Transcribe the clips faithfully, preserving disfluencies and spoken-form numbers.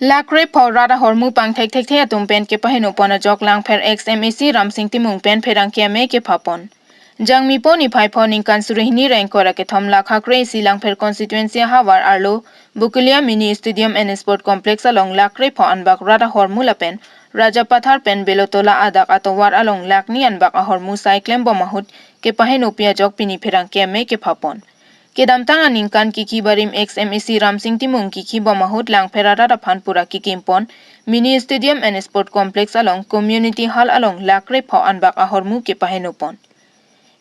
Lakre pho rat ahormu pangthek thekthe atum pen kepaheno pon ajok Langpher ex M A C Ramsing Timung pen pherangke amei kepha pon. Jangmi po niphai pho ningkan suri hini ra ingkoi ra kethom Lakhakre isi Langpher constituency ahavar arlo Bokolia Mini Stadium and Sport Complex along lakre pho anbak rat ahormu lapen Rajapathar pen Belotola adak atovar along lakni anbak ahormu sai klem bom ahut kepaheno pi ajok pini pherangke amei kepha pon. Kedamtang aningkan kikhi barim ex M A C Ramsing Timung kikhi bom ahut Langpher arat aphan pura kikim pon Mini Stadium and Sport Complex along Community Hall along lakre pho anbak ahormu kepaheno pon.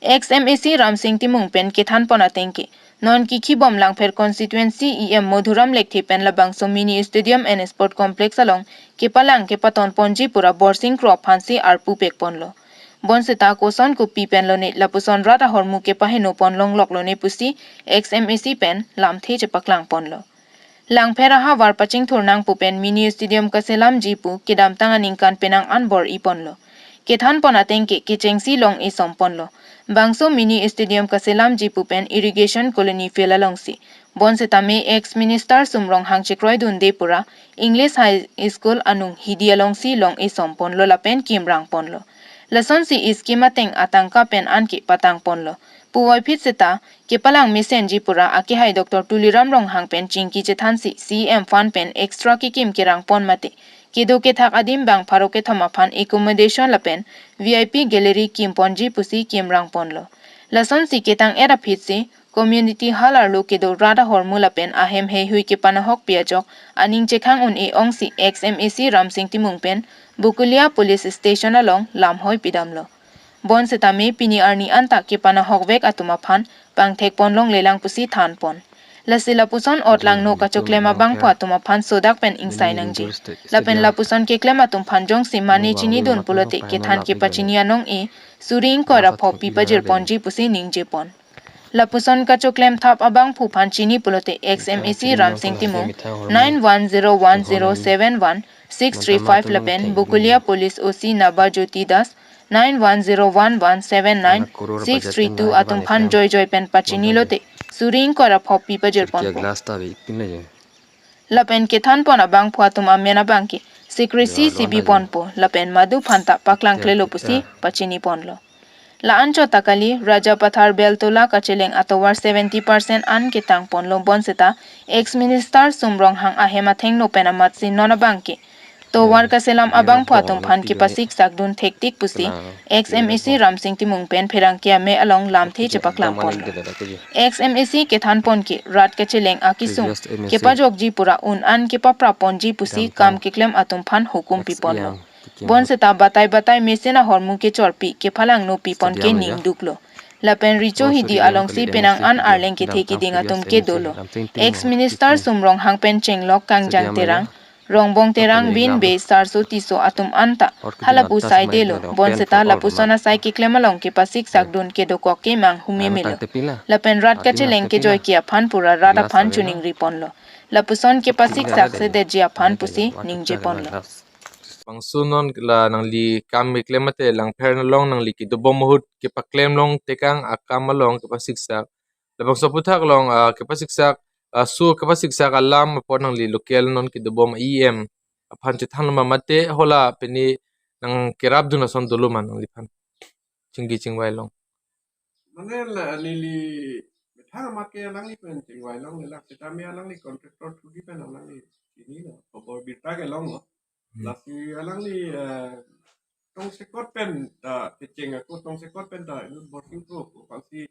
Ex M A C Ramsing Timung pen kethan pon ateng ke non kikhi bom Langpher constituency E M Madhuram Lekthe pen labangso Mini Stadium and Sport Complex along kepalang kepaton ponji pura Borsing Kro aphansi arpu pek ponlo. Bonseta koson kopi pen lone lapuson rat ahormu kepaheno pon longlok lone pusi ex M A C pen lamthe chepaklang ponlo. Langpher ahavar pachingthur nangpo pen Mini Stadium kaselamji pu kedamtang aningkan penang anbor-i ponlo. Kethan pon ateng ke kechengsi long-e som ponlo. Bangso Mini Stadium kaselamji pu pen Irrigation Colony field alongsi. Bonseta me ex Minister Sum Ronghang chekroi dunde pura English High School anung hidi alongsi long-e som ponlo lapen kimrang ponlo. Lasonsi scheme ateng atangka pen anke patang ponlo. Puvoiphit seta kepalang mesenji pura akehai Doctor Tuliram Ronghang pen chingki chethansi C M fund pen extra kikim kerang pon mate kedo kethak adim bang pharo kethom aphan accommodation lapen V I P gallery kim ponji pusi kimrang ponlo. Lasonsi ketang-et aphitsi Community Hall arlo kedo rat ahormu lapen ahem heihui kepanahok pi ajok aning chekhang un-e ongsi ex M A C Ramsing Timung pen Bokolia Police Station along lamhoi pidamlo. Bonseta me pini arni anta kepanahok vek atum aphan pangthek pon longlelang pusi than pon. Lasi lapuson ot langno kachoklem abangphu atum aphan sodak pen ingsai nangji. Lapen lapuson keklem atum aphan jongsi mane chinidun pulote kethan kepachini anong-e suri ingkoi ra pho pi pajir ponji pusi ningje pon. Lapuson kachoklem thap abangphu aphan chini pulote ex M A C Ramsing Timung nine one zero one zero seven one six three five lapen Bokolia Police O C Naba Jyoti Das nine one zero one one seven nine six three two atum aphan joijoi pen pachini lote suri ingkoi ra pho pi pajir ponpo. Lapen kethan pon abangphu atum amen abangke secrecy sibi ponpo lapen madu phanta paklang klelo pusi pachini ponlo. La-anchot ta kali, Rajapathar Belotola kacheleng atovar seventy percent an ketang ponlo bonseta ex Minister Sum Ronghang ahem athengno pen amatsi non abangke tovar kaselam abangphu atum aphan kepasiksak dun thektik pusi ex M A C Ramsing Timung pen pherangke amei along lamthe chepaklang ponlo. Ex M A C kethan pon ke rat kacheleng akesung kepajokji pura un an kepaprap ponji pusi kam keklem atum aphan hukum pi ponlo. Bonseta batai batai mesen ahormu kechorpi kephalangno pi pon ke ning duklo. Lapen recho hidi alongsi penang an arleng kethe keding atum ke dolo. Ex Minister Sum Ronghang pen chenglok Kangjang Terang, Rongbong Terang, Vin Bey, Sarso Tisso atum anta halapu saidelo. Bonseta lapuson asai keklem along kepasiksak dun kedokok kemang humemelo. Lapen rat kacheleng kejoike aphan pura rat aphan choningri ponlo. Lapuson kepasiksak sedetji aphan pusi ningje ponlo. Bangso non la nangli kam keklem mate Langpher along nangli kedobom ahut kepaklem long tekang akam along kepasiksak. Labangso aphuthak along, ah, kepasiksak, ah, so kepasiksak alam apot nangli local non kedobom E M aphan chethan lo ma mate hala pini nangkerap dun ason dolo ma nangliphan chingki chingvai long. Mane la neli methang amat ke alangli pen chingvai longle, la seta me alangli contractor thudi pen alangli chinilo, khobor birta ke longlo. Hmm. Lasi alangli, eh, tongsekot pen ta kecheng ako, tongsekot pen ta inut Borsing Kro ko pangsi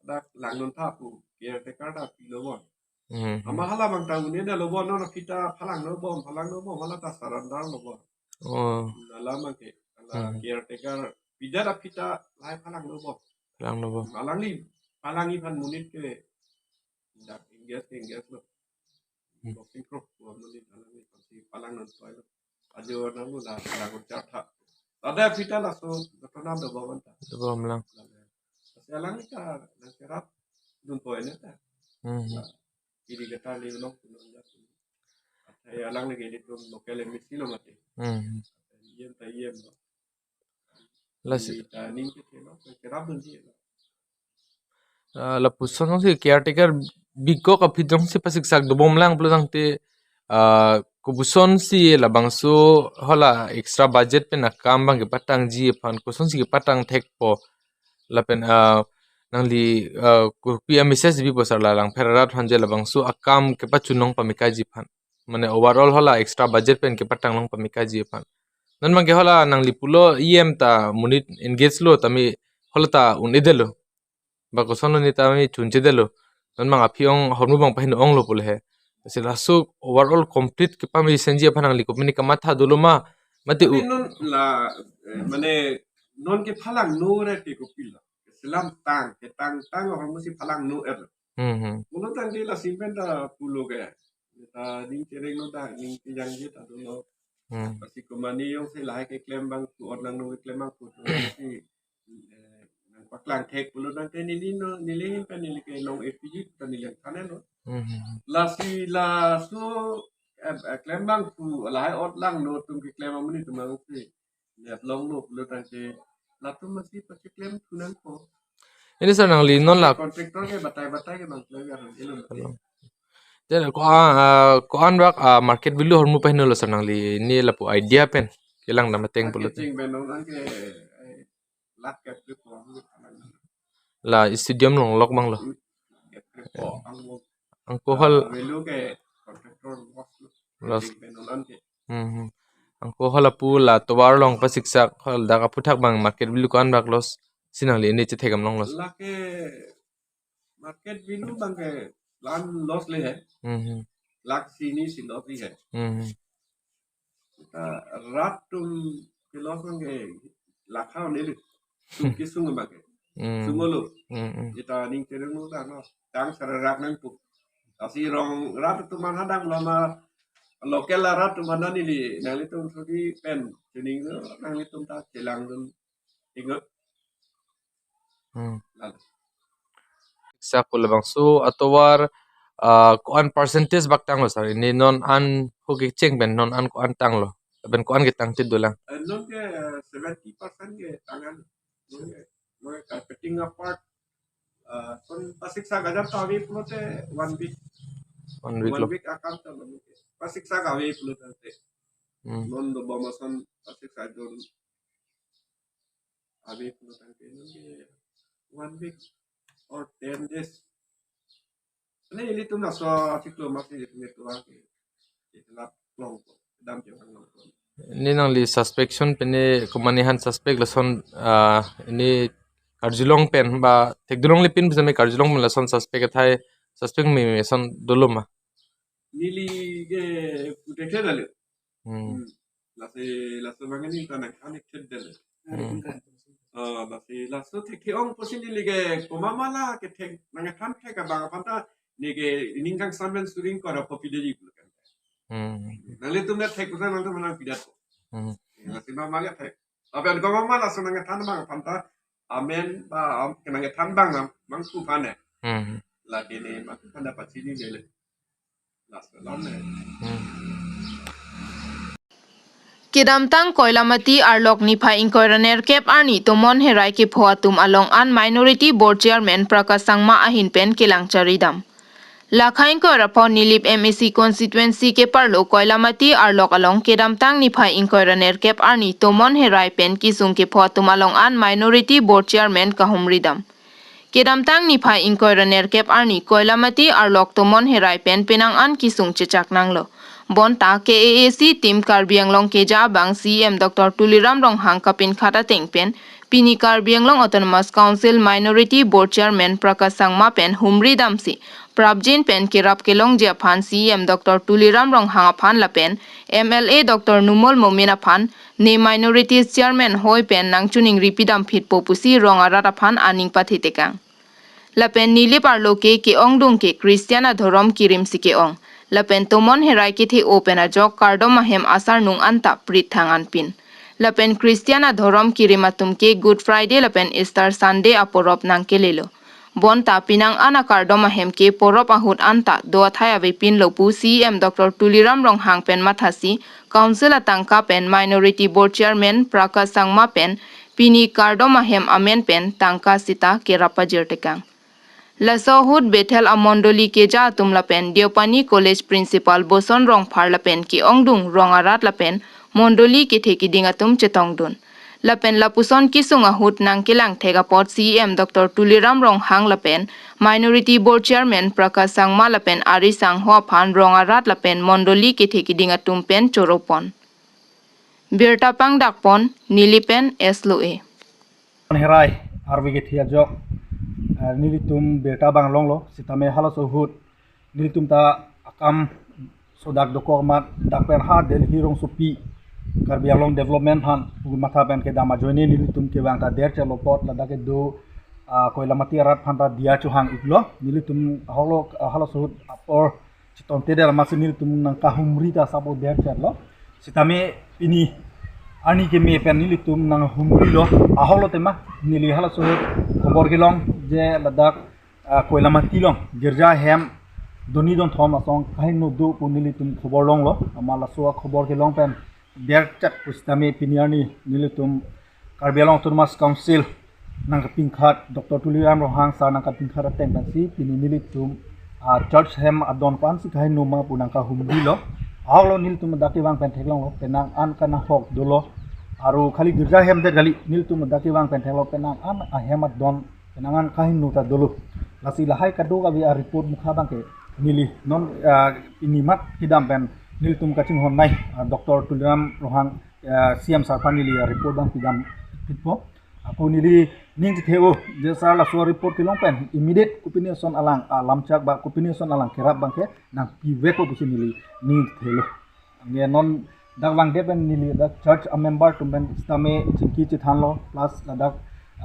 dak langnon tha pu caretaker ta pilo bon. Hmm, hmm. Ama hala mang ta une da lo bon, non aphi ta phalangno bom, phalangno bom, hala ta surrender lo bon. Oh. Hala mang ke, hala, hmm, caretaker pidet aphi ta lahai phalangno bom. Phalangno bom. Alangli, phalangi aphan monit ke dak engage, engage lo. Hmm. Borsing Kro, dua menit, alangli pasti phalang non toilo. Ajo nang lu la, la guncar tha. Ada aphi ta laso, ghotona dobom anta. Dobom lang. Pasti alangli ta nangkerap dun toilo ta. Hmm. Nah, iri kata ni long, long ya. Athai alangli ke ni tum local M A C lo mati. Hmm. Yen ta yen lo. Lasi. Ita ning ke thelo, kerap dun thelo. Ah, lapuson si caretaker bikok aphi jongsi pasiksak dobom lang pulo tangte, ah, kopuson si labangso hala extra budget pen akam abang kepatangji aphan, koson si kepatang thekpo, lapen, ah, nangli, ah, kopi a message bipo sir, la Langpher arat aphan je labangso akam kepachunong pamekaji aphan, mane overall hala extra budget pen kepatang long pamekaji aphan? Non abang ke hala nangli pulo E M ta monit engage lo tame hala ta un-edetlo, ba koson lo ne tame chunchedetlo. Non abang aphi ong ahormu abang paheno onglo pulo he. Lasi laso overall complete kepame senji aphan nangli kopi ni kamatha dolo ma, mate u- Mane non la, eh, mane non kephalangno re ke kopilo? Selam tang, ketang tang ahormu si phalangno er. Hmm, hmm. Pulo tangte lasi pen ta pulo ke, ta ning chereng lo ta, ning kejangje ta dolo. Hmm. Lasi komane jongsi lahai keklem abang pu, or nangno keklem abang pu, to si, eh, nangpaklang thek pulo tangte neli no, neli hin pen neli ke long A P G ta neli than-etlo. Hmm, hmm, hmm. Lasi laso, eh, eh, klem abang pu, lahai or langno atum keklem amonit atum abang si net longlo pulo tangte latum masi pacheklem thu nangpo. Ini sir, nangli non la contractor ke batai batai ke bang klem ya, elo. Hello. Then ko, ah, ah, ko-an bak, ah, market value ahormu pahenolo sir nangli, ne lapu idea pen kelang dam ateng pulo. Kecheng pen non ke, eh, lakh kep le po. La stadium along lok abang lo. Kep le po, ang mo. Angko hal. Ah, value ke contractor loss lo. Loss. Kecheng pen non ke. Hmm, hmm. Angko hala pu la tovar along pasiksak, hala dak aphuthak abang market value ko-an bak loss si nangli ne chethek dam longlo? Lake market value abang ke lan loss le he. Hmm, hmm. Lakh isi ni si loss le he. Hmm, hmm. Ta rat atum ke loss abang ke lakha ne le. Sum kesung abang ke. Hmm. Sunglo. Hmm, hmm. Jita ning chereng lo ta no. Tang sar rak nangpu. Lasi rong rat atum man hadang lo ma, local rat atum man neli, nanglitum sudi pen chuning lo, nanglitum ta chelang dun. Ingot. Hmm. Lalu. Sa ko labangso atovar, ah, ko-an percentage bak tanglo sir? Ini non an ho kecheng pen non an ko-an tanglo, lapen ko-an ketang ti dolang? Eh, non ke, eh, seventy percent ke tangan. Mo ke, mo ke carpeting apart, eh, son pasiksak ajat ta ave pulote one week. One week lo. One week akam ta lo. Pasiksak ave pulote. Hmm. Non dobom ason pasiksak don ave pulo tangte non ke one week or ten days. Ane ilitum laso achiklo masi ilitum itu ake. Itulah longpo, dam jawang longpo. Ini nangli suspicion pen ne komane han suspect lason, ah, ini karjulong pen ba thekdunlongle pin bisa me karjulong pen lason suspect athai, suspect me me son dolo ma? Neli ke puthekthe dali. Hmm. Hmm. Lasi laso abang neli ta nangthan-ik thekdetlo. Hmm. Oh, lasi laso thekthe ong pusi neli ke komat ma la kethek nangthan thek abang aphan ta neli ke ining kangsamen suring ko ra kopi dei pulo kan. Hmm. Nanglitum ne thek pusi nangtum nangpidet ko. Hmm. Lasi mama ke thek. Lapen komat ma laso nangthan abang aphan ta amen ba am, nangthan abang am, mangku aphan ne. Hmm. Lake ne mangku aphan ta pachinidetlo. Laso alam ne. Hmm. Kedamtang Koilamati arlok niphai ingkoi ra nerkep arni Tomon Herai kepho atum along an Minority Board Chairman Prakash Sangma ahin pen kelang charidam. Lakha ingkoi ra pho Nilip M A C constituency keparlo Koilamati arlok along kedamtang niphai ingkoi ra nerkep arni Tomon Herai pen kesung kepho atum along an Minority Board Chairman kahumridam. Kedamtang niphai ingkoi ra nerkep arni Koilamati arlok Tomon Herai pen penang an kesung chechak nanglo. Bonta K A A C team Karbi Anglong keja abang C E M Doctor Tuliram Ronghang kapinkhat ateng pen pini Karbi Anglong Autonomous Council Minority Board Chairman Prakash Sangma pen humridamsi prapjin pen kerap kelongji aphan C E M Doctor Tuliram Ronghang aphan lapen M L A Doctor Numal Momin aphan ne Minorities Chairman hoi pen nangchoningri pidam phitpo pusi rong arat aphan aning pathetekang. Lapen Nilip arlo ke ke-ongdung ke Christian adhorom kirim si ke-ong. Lapen Tomon Herai kethe-o pen ajok kardom ahem asarnung anta prit thang anpin. Lapen Christian adhorom kirim atum ke Good Friday lapen Easter Sunday aporop nangkelelo. Bonta penang an akardom ahem ke porop ahut anta do athai avepinlo pu C E M Doctor Tuliram Ronghang pen mathasi Council atangka pen Minority Board Chairman Prakash Sangma pen pini kardom ahem amen pen tangka sita kerap pajirtekang. Laso ahut Bethel amondoli keja atum lapen Deopani College Principal Boson Rongphar lapen ke-ongdung rong arat lapen mondoli kethe keding atum chetongdun. Lapen lapuson kesung ahut nangkelangthek apot C E M Doctor Tuliram Ronghang lapen Minority Board Chairman Prakash Sangma lapen Ari Sangho aphan rong arat lapen mondoli kethe keding atum pen choropon. Birta pangdakpon, neli pen S L O A. Herai, arve kethe ajok, eh, nelitum birta bang longlo, sitame halaso ahut nelitum ta akam sodak dokok amat dak pen ha Delhi rongsopi Karbi Anglong development aphan pu matha pen kedam ajoine nelitum kevang ta derchetlo apot ladak kedo, ah, Koilamati arat aphan ta diya chohang-iklo. Nelitum ahoklo, ah, halaso ahut apor chiton te der amatsi nelitum nangkahumri ta sapo derchetlo. Sitame pini arni keme pen nelitum nanghumrilo. Ahoklo tema neli halaso ahut khobor kelong je ladak, ah, Koilamati along girja hem doni donthom asong kaheno do pu nelitum khobor longlo. Amat laso akhobor kelong pen derchet pusitame pini arni nelitum Karbi Anglong Autonomous Council nangkapinkhat, Doctor Tuliram Ronghang sir nangkapinkhat ateng pensi pini nelitum, ah, church hem adon ko-ansi kaheno ma pu nangkahumrilo. Ahoklo nelitum dak kevang pen theklonglo, penang an kanahok dolo. Aru khali girja hem det kali, nelitum dak kevang pen theklo, penang an ahem adon, penang an kaheno ta dolo. Lasi lahai kadokave areport mukha abangke neli non, ah, pini mat kedam pen nelitum kachinghon nei, ah, Doctor Tuliram Ronghang, ah, C E M sir aphan neli areport abang pidamphitpo. Ako neli ning chethe-o, je sir laso areport kelong pen immediate kopine ason alang, ah, lamchak ba kopine ason alang kerap abangke nangpivekpo pusi neli ning chethelo. Anke non dak vangdet pen neli dak church amember atum pen sitame chingki chethanlo, plus ladak,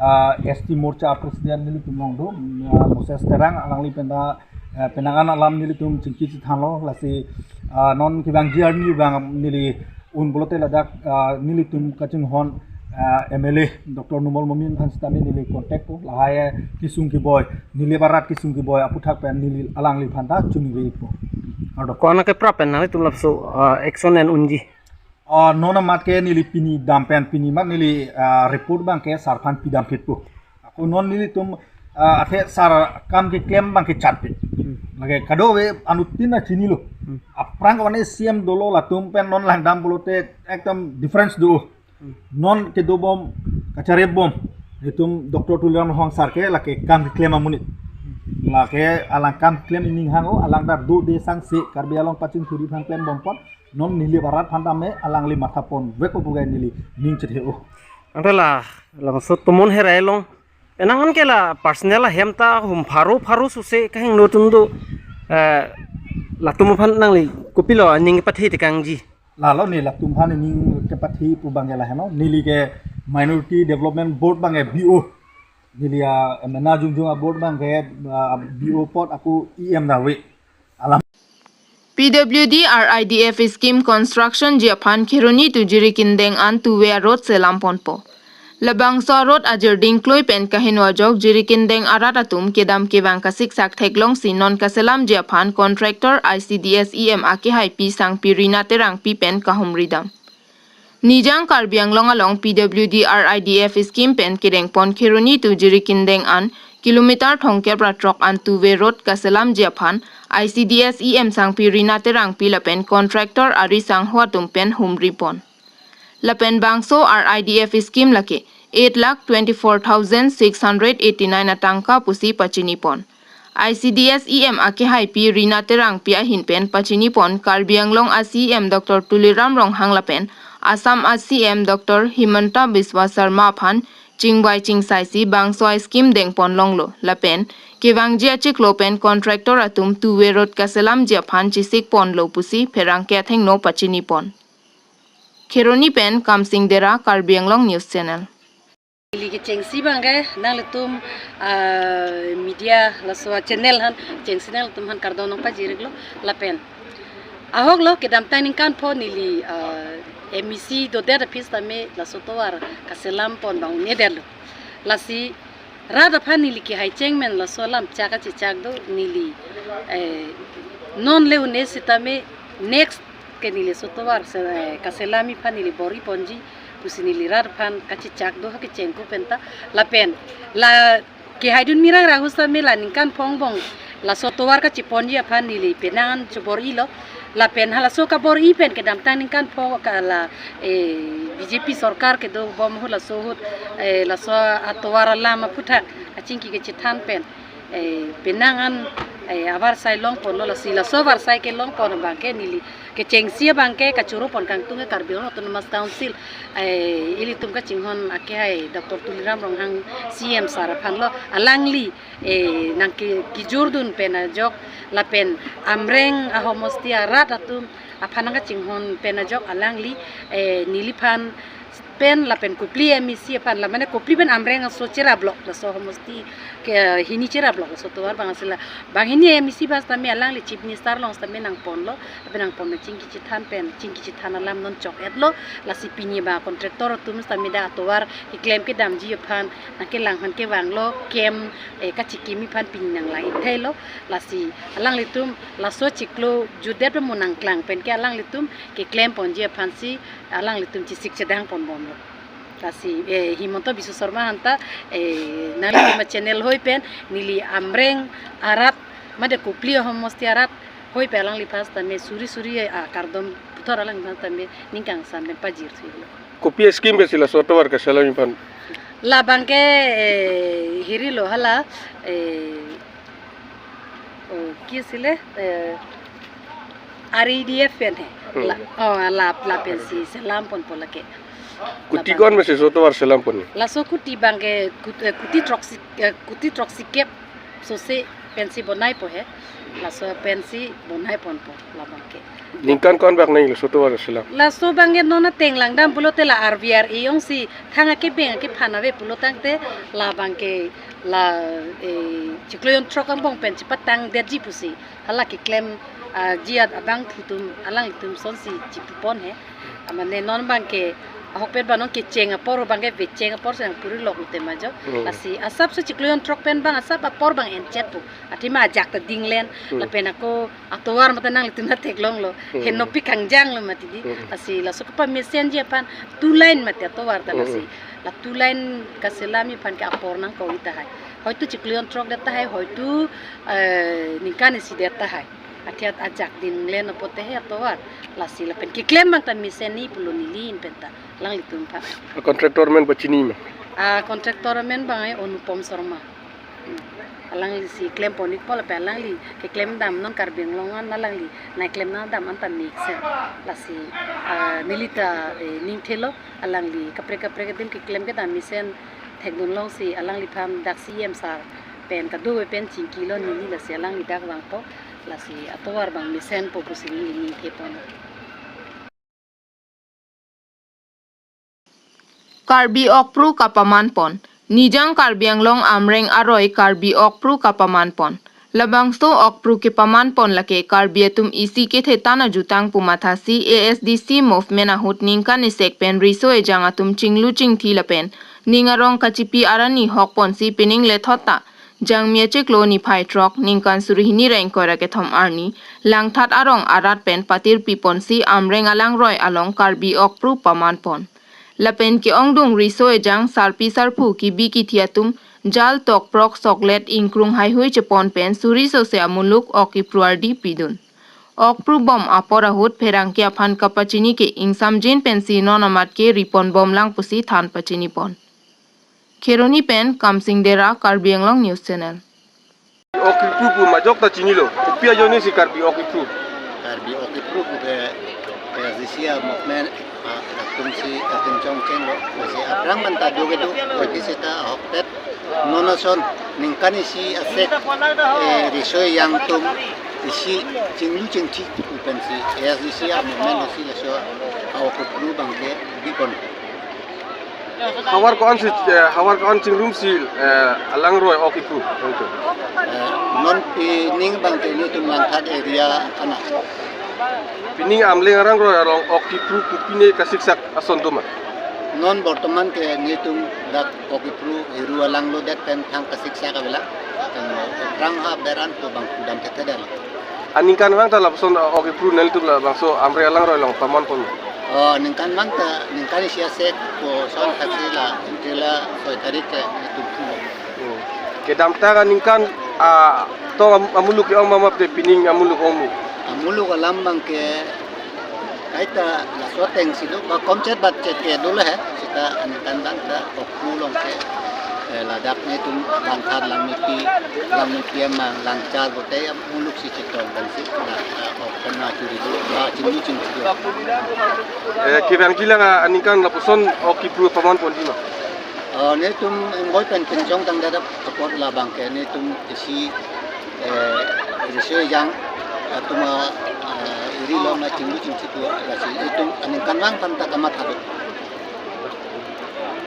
ah, S T Morcha president nelitum along do, ah, Moses Terang, alangli pen ta, ah, penang an alam nelitum chingki chethanlo. Lasi, ah, non kevangji arni abang neli un pulote ladak, ah, nelitum kachinghon, ah, M L A Doctor Numal Momin aphan sitame neli contact-po, lahai kesung keboi, Nilip arat kesung keboi aputhak pen neli alangliphan ta chuningri-ikpo. Kardom. Ko-an akeprap pen nanglitum lapuson, ah, action en unji? Ah, non amat ke neli pini dam pen pini mat neli, ah, report abangke sir aphan pidamphitpo. Ako non nelitum, ah, athe sir akam keklem abangke chatpik. Hmm. Lake kadokave anuttin ta chinilo. Hmm. Aphrang ko-an C E M dolo, latum pen non langdam pulote ekdom difference do. Hmm. Non kedobom, kacharibom, itum Doctor Tuliram Ronghang sir ke lake kam keklem amonit. Lake alang kam keklem ining hang-o, alang ta dode sangse Karbi Anglong pachingthuri aphan klembompo. Non Nilip arat aphan tame alangli mathaponvekpo pu ke neli ning chethe-o. Ante la, labangso Tomon Herai along, penang an ke la personal ahem ta hum pharo pharo suse kahingno atum do, eh, latum aphan nangli kopilo aning pathe tekangji? Lalo ne latum aphan aning kepathe pu abangke lahenlo. Neli ke Minority Development Board abangke B O. Neli a, emena jongjong a-board abangke, ah, B O apot ako E M ta ave. Alam. P W D R I D F scheme constructionji aphan Kheroni to Jirikindeng an two-way road selamponpo. Labangso road ajirding kloi pen kaheno ajok Jirikindeng arat atum kedam kevang kasiksak theklongsi non kaselamji aphan contractor I C D S E M akehaipi sangpi Rina Terangpi pen kahumridam. Nijang Karbi Anglong along P W D R I D F scheme pen kedengpon Kheroni to Jirikindeng an kilometer thomkep ra throk an two-way road kaselamji aphan I C D S E M sangpi Rina Terangpi lapen contractor Ari Sangho atum pen humripon. Lapen bangso R I D F scheme lake eight lakh twenty-four thousand six hundred eighty-nine atangka pusi pachinipon. I C D S E M akehaipi Rina Terangpi ahin pen pachinipon Karbi Anglong a C E M Doctor Tuliram Ronghang lapen Assam a C E M Doctor Himanta Biswa Sarma aphan chingvai chingsaisi bangso scheme dengponlonglo lapen kevangji achiklo pen contractor atum two-way road kaselamji aphan chisikponlo pusi pherangke athengno pachinipon. Kheroni pen Kamsing Dera, Karbi Anglong News Channel. Neli kechengsi abangke nanglitum, ah, media laso channel aphan chengsi nanglitum aphan kardom nangpajir-iklo lapen ahoklo kedamtang ningkan pho neli, ah, M E C dodet aphi sitame laso tovar kaselampon abang un-edetlo. Lasi rat aphan neli kehai cheng men laso lamchak kachechak do neli, eh, non le un-e sitame next ke neli laso tovar se, eh, kaselamji aphan neli bor-iponji pusi neli rat aphan kachechak do ha kecheng ko penta lapen la Kehaidun mirang rahu sitame la ningkan pho angbong laso tovar kacheponji aphan neli penang an chobor-ilo. Lapen halaso kabor-i pen kedamtang ningkan pho ka la, eh, B J P sorkar kedobom ahut laso ahut, eh, laso atovar alam aphuthak achingki kechethan pen, eh, penang an, eh, avarsai longponlo, lasi laso avarsai kelongpon abangke neli kechengsi abangke kachoro pon kangtung ke Karbi Anglong Autonomous Council, eh, ilitum kachinghon akehai Doctor Tuliram Ronghang C M sir aphanlo, alangli, eh, nangke-, kejordun pen ajok lapen Amreng ahomosti arat atum aphan nangkachinghon pen ajok alangli, eh, neliphan pen lapen Kopili M A C aphan la mane Kopili pen Amreng aso cheraplok, laso homosti ke hini cheraplok laso tovar abang si la banghini M A C abang sitame alangli Chief Minister along sitame nangponlo, lapen nangpon pen chingki chethan pen chingki chethan alam non chok-etlo. Lasi pini abang contractor atum sitame dak atovar keklem kedamji aphan nangkelang aphan kevanglo, kem, eh, kachikimi aphan pini nanglang-ik theilo. Lasi alanglitum laso chiklo jutdet pen mo nangklang pen ke alanglitum keklem ponji aphansi alanglitum chesik chedang ponbomlo. Lasi, eh, Himanta Biswa Sarma anta, eh, nanglitum achannel hoi pen neli Amreng arat mate Kopili ahomosti arat hoi pen alangliphan sitame suri suri, eh, akardom puthot alangliphan sitame ning kangsam pen pajirthulo. Kopi a-scheme ke si laso atovar kachelamji aphan? Labangke, eh, hirilo hala, eh, oh, ki sile, eh, R A D F pen he. Hmm. La, oh, la, lapensi selam ponpo lake. Kuti Labang- kon mesi laso atovar selam pon? Laso kuti abangke kut-, eh, kuti throksi, eh, kuti throksi kep sose pensi bonaipo he. Laso pensi bonai ponpo labangke. Ningkan ko-an bak nangji laso atovar selam? Laso abangke non ateng langdam pulote la R V R A jongsi thang akebeng akephan ave pulotangte labangke la, eh, chiklo jonthrok angbong pen chepatangdetji pusi hala keklem, ah, ji abangphu atum alanglitum asonsi chipupon he. Amane non abangke ahokpet abang non kecheng apor abangke vecheng apor si nangpurilok lote ma jo. Hmm. Lasi asapso chiklo jonthrok pen abang asap apor abang enchetpo. Athema ajak ta dinglen, hmm, lapen ako atovar mate nanglitum ta theklonglo. Hmm. Henopik kangjanglo mati di. Hmm. Lasi laso kepamesenji aphan two lane mati atovar ta, hmm, lasi. La two lane kaselamji aphan ke apor nangkok-ik tahai. Hoitu chiklo jonthrok det tahai, hoitu, eh, ningkan isi det tahai. Athe ajak dinglen apote he atovar. Lasi lapen keklem abang ta mesen ni pulo neli in pen ta alanglitum aphan. Contractor amen pachini ma? Ah, contractor amen abang ai Anupam Sharma. Hmm. Alanglisi klem pon-ikpo lapen alangli keklem dam non Karbi Anglong an alangli nangklem nangdam anta mesen. Lasi, ah, neli ta, eh, ning thelo alangli kaprek kaprek adim keklem kedam mesen thekdun longsi alangliphan dak C M sir pen kadokave pen chingkilo neli, lasi alangli dak vangpo, lasi atovar abang mesenpo pusi neli ning thepon. Karbi Okpru kapaman pon. Nijang Karbi Anglong Amreng aroi Karbi Okpru kapaman pon. Labangso Okpru kepaman pon lake Karbi atum isi kethe tan ajutang pu mathasi A S D C movement ahut ningkan isek pen riso ejang atum chinglu chingthi lapen ning arong kachipi arni hok ponsi pining lethot ta Jangmi achiklo niphai throk ningkan suri hini ra ingkoi ra kethom arni Langthat arong arat pen patirpi ponsi Amreng alangroi along Karbi Okpru paman pon. Lapen ke-ongdung riso ejang sarpi sarpo kibi kithi atum jal tokprok soklet ingkrung haihui chepon pen suri sose amuluk ok ipru ardi pidun. Okpru bom apor ahut pherangke aphan kapachini ke ingsamjin pensi non amat ke ripon bomlang pusi than pachini pon. Kheroni pen Kamsing Dera, Karbi Anglong News Channel. Ok ipru pu majok ta chinilo. Kopi ajoine si Karbi ok ipru? Karbi ok ipru pu ke, eh, A S D C a movement, ah, atumsi atum chongchenglo. Masi aphrang manta do kedo, bagi seta ahokpet. Non ason ningkan isi asek, eh, riso ejang atum isi chinglu chingthi pu pensi A S D C a movement si laso a ok ipru abang ke bipon. Havar ko-an si, eh, havar ko-an chingrumsi, eh, alangroi ok ipru? Eh, non pining abang ke netum Langthat area ana. Pining Amreng alangroi along ok ipru kopine kasiksak ason do ma? Non bortoman ke netum dak ok ipru hiru alanglo det pen thang kasiksak avelang. Tang rang ha beran to bang kudam tete delo. Aningkan vang ta lapuson ok ipru nelitum labangso Amreng alangroi along paman pon? Oh, ningkan vang ta, ningkan isi asek ko son thaksi la, entela soi tarik ke netum phu. Hmm. Kedamtang aningkan, ah, tong am-, amuluk ke-ong ma mate pining amuluk ong mu? Amuluk alam abang ke kaita laso ateng si do, ba komchet batchet ke dolo he, seta aningkan abang ta Okpu along ke, eh, ladak netum Langthat, Langmepi, Langmepi amang, Langchar bote amuluk si chetong abang si, na, ah, ok kena churi do, ba chinglu chingsi do. Eh, kevangji lang, ah, aningkan lapuson ok kipru paman ponji ma? Oh, netum envoy pen pinchong tangte apot labang ke netum isi, eh, riso ejang atum, eh, eri lo ma chinglu chingsi do, lasi netum aningkan vang tangte kamatha do.